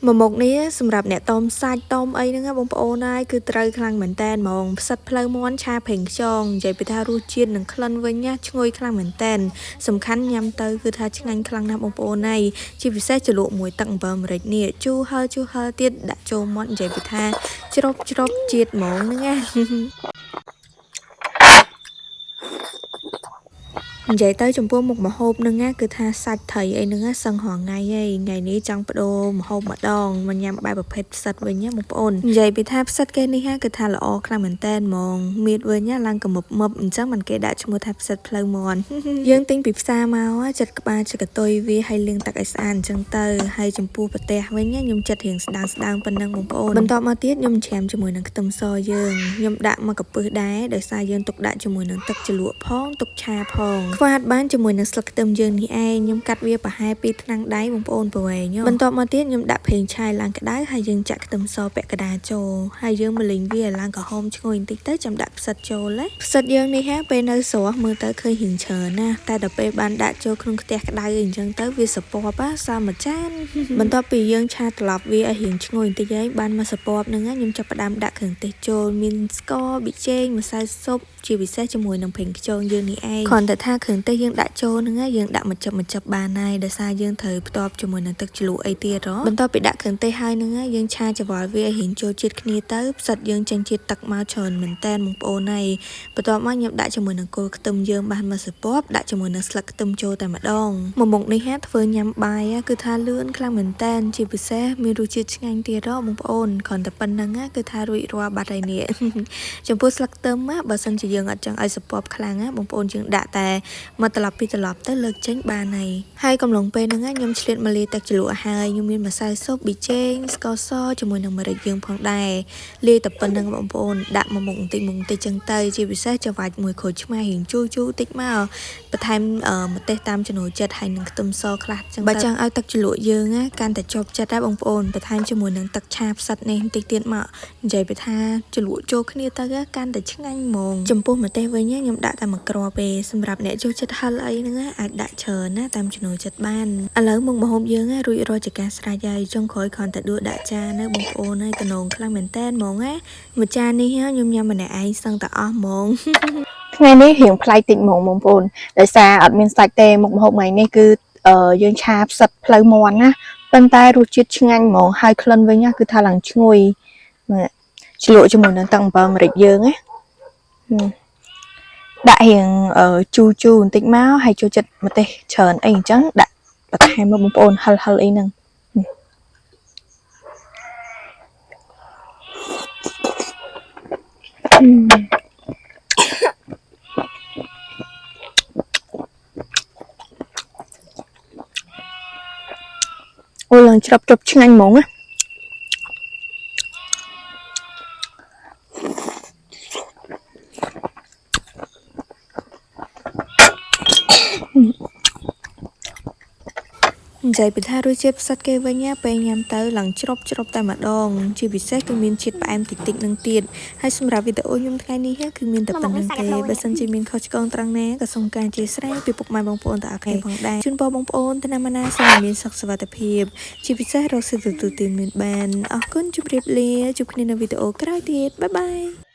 មួយមុខនេះសម្រាប់អ្នកតមសាច់តមអីហ្នឹងណាបងប្អូនហើយគឺត្រូវខ្លាំងមែនតែនហ្មងផ្សិតភ្លៅមាន់ឆាប្រេងខ្យងនិយាយពីថារសជាតិនិងក្លិនវិញណាឈ្ងុយខ្លាំងមែនតែនសំខាន់ញ៉ាំទៅគឺថាឆ្ងាញ់ខ្លាំងណាស់បងប្អូនហើយជាពិសេសជ្រលក់មួយទឹកអំបិលម្រេចនេះជូរហឹរជូរហឹរទៀតដាក់ចូលមាត់និយាយពីថាជ្រប់ជ្រប់ជាតិហ្មងហ្នឹងណា និយាយទៅចំពោះមុខម្ហូបហ្នឹងណាគឺថាសាច់ត្រីអីហ្នឹងណាសឹងរាល់ថ្ងៃហីថ្ងៃនេះចង់បដូរម្ហូបម្ដងមកញ៉ាំបែបប្រភេទផ្សិតវិញណាបងប្អូននិយាយពីថាផ្សិតគេនេះហាគឺថាល្អខ្លាំងមែនតើហ្មងមៀតវិញណាឡើងកមឹបមឹបអញ្ចឹងมันគេដាក់ឈ្មោះថាផ្សិតផ្លូវមាន់ យើងទិញពីផ្សារមកចិត្តក្បាលចិត្តកតុយវាឲ្យលាងទឹកឲ្យស្អាតអញ្ចឹងទៅហើយចំពោះប្រទេសវិញណាខ្ញុំចិត្តរៀងស្ដើងស្ដើងប៉ុណ្ណឹងបងប្អូនបន្ទាប់មកទៀតខ្ញុំច្រាមជាមួយនឹងខ្ទឹមសយើងខ្ញុំដាក់មកកពឹសដែរដោយសារយើងទុកដាក់ជាមួយនឹងទឹកជ្រលក់ផងទុកឆាផងខ្វាតបានជាមួយនឹងស្លឹកខ្ទឹមយើងនេះឯងខ្ញុំកាត់វាប្រហែល2ថ្នាំងដៃបងប្អូនប្រវែងបន្ទាប់មកទៀតខ្ញុំដាក់ប្រេងឆាយឡើងក្តៅហើយយើងចាក់ខ្ទឹមសពាក់កណ្ដាលចូលហើយយើងមកលីងវាឲ្យឡើងក្រហមឈ្ងុយបន្តិចទៅចាំដាក់ផ្សិតចូលណាផ្សិតយើងនេះហាពេលនៅស្រស់មើលទៅឃើញរៀងច្រើនណាតែដល់ពេលបានដាក់ចូលក្នុងខ្ទះក្តៅអីអញ្ចឹងទៅវាសពប់សាមួយចានបន្ទាប់ពីយើងឆាត្រឡប់វាឲ្យរៀងឈ្ងុយបន្តិចហើយបានមកសពប់ហ្នឹងខ្ញុំចាប់ផ្ដើមដាក់គ្រឿងទេសចូលមានស្ករប៊ីចេងម្សៅស៊ុបជាពិសេសជាមួយនឹងប្រេងខ្យងយើងនេះឯងគ្រាន់តែថាគ្រឿងទេសយើងដាក់ចូលហ្នឹងយើងដាក់មកចឹបមកចឹបបានហើយដោយសារយើងត្រូវផ្ទាប់ជាមួយនឹងទឹកជ្រលក់អីទៀតហ៎បន្ទាប់ពីដាក់គ្រឿងទេសហើយហ្នឹងយើងឆាច្របល់វាឲ្យរៀងចូលជាតិគ្នាទៅផ្សិតយើងចេញជាតិទឹកមកច្រើនមែនតើបងប្អូនហើយបន្ទាប់មកខ្ញុំដាក់ជាមួយនឹងគល់ខ្ទឹមយើងបានមកសពប់ដាក់ជាមួយនឹងស្លឹកខ្ទឹមចូលតែម្ដងមួយមុខនេះហាធ្វើញ៉ាំបាយគឺថាលឿនខ្លាំងមែនតើជាពិសេសមានរសជាតិឆ្ងាញ់ទៀតហ៎បងប្អូនគ្រាន់តែប៉ុណ្្នឹងគឺថារួចរាល់បាត់ហើយនេះចំពោះស្លឹកខ្ទឹមបើសិនជាយើងអត់ចង់ឲ្យសពប់ខ្លាំងណាបងប្អូនយើងដាក់តែមកត្រឡប់ពីត្រឡប់ទៅលើកចេញបានហើយហើយកំឡុងពេលហ្នឹងខ្ញុំឆ្លៀតមកលាយទឹកជ្រលក់ហើយខ្ញុំមានម្សៅស៊ុបប៊ីចេងស្ករសជាមួយនឹងម្រេចយើងផងដែរលាយតែប៉ុណ្្នឹងបងប្អូនដាក់មកមុខបន្តិចមុខបន្តិចចឹងទៅជាពិសេសច្របាច់មួយក្រូចឆ្មារៀងជូរជូរតិចមកបន្ថែមម្ទេសតាមចំណូលចិត្តហើយនឹងខ្ទឹមសខ្លះចឹងបើចង់ឲ្យទឹកជ្រលក់យើងណាកាន់តែជាប់ចិត្តដែរបងប្អូនបន្ថែមជាមួយនឹងទឹកឆាផ្សិតនេះបន្តិចទៀតមកនិយាយពីថាជ្រលក់ចូលគ្នាទៅកាន់តែឆ្ងាញ់ហ្មងចំពោះម្ទេសវិញខ្ញុំដាក់តែមួយគ្រាប់ទេសម្រាប់អ្នកចូលចិត្តហឹរអីហ្នឹងអាចដាក់ច្រើនណាតាមចំណូលចិត្តបានឥឡូវមុខម្ហូបយើងរួចរាល់ជាការស្រេចហើយចុងក្រោយគ្រាន់តែដួសដាក់ចានណាបងប្អូនហើយតំណងខ្លាំងមែនតើហ្មងណាមួយចាននេះខ្ញុំញ៉ាំម្នាក់ឯងសឹងតែអស់ហ្មង ថ្ងៃនេះរៀងប្លែកតិចហ្មងបងប្អូនដោយសារអត់មានសាច់ទេមុខម្ហូបថ្ងៃនេះគឺយើងឆាផ្សិតភ្លៅមាន់ណាប៉ុន្តែរសជាតិឆ្ងាញ់ហ្មងហើយក្លិនវិញណាគឺថាឡើងឈ្ងុយជ្រលក់ជាមួយនឹងទឹកអំបិលម្រេចយើងណាដាក់រៀងជូរជូរបន្តិចមកហើយចូលចិត្តម្ទេសច្រើនអីអញ្ចឹងដាក់បន្ថែមមកបងប្អូនហឹលហឹលអីហ្នឹងអូឡើងជ្រាប់ជ្រាប់ឆ្ងាញ់ហ្មងណា និយាយពីថារសជាតិផ្សិតគេវិញណាពេលញ៉ាំទៅឡើងជ្រប់ជ្រប់តែម្ដងជាពិសេសគឺមានជាតិផ្អែមតិចតិចនឹងទៀតហើយសម្រាប់វីដេអូខ្ញុំថ្ងៃនេះគឺមានតែប៉ុណ្្នឹងទេបើសិនជាមានខុសឆ្គងត្រង់ណាក៏សូមការអធ្យាស្រ័យពីពុកម៉ែបងប្អូនទាំងអស់គ្នាផងដែរជូនពរបងប្អូនថ្នាក់មណាសូមឲ្យមានសុខសុវត្ថិភាពជាពិសេសរកសិទ្ធិទទួលទានមានបានអរគុណជម្រាបលាជួបគ្នានៅវីដេអូក្រោយទៀតបាយបាយ។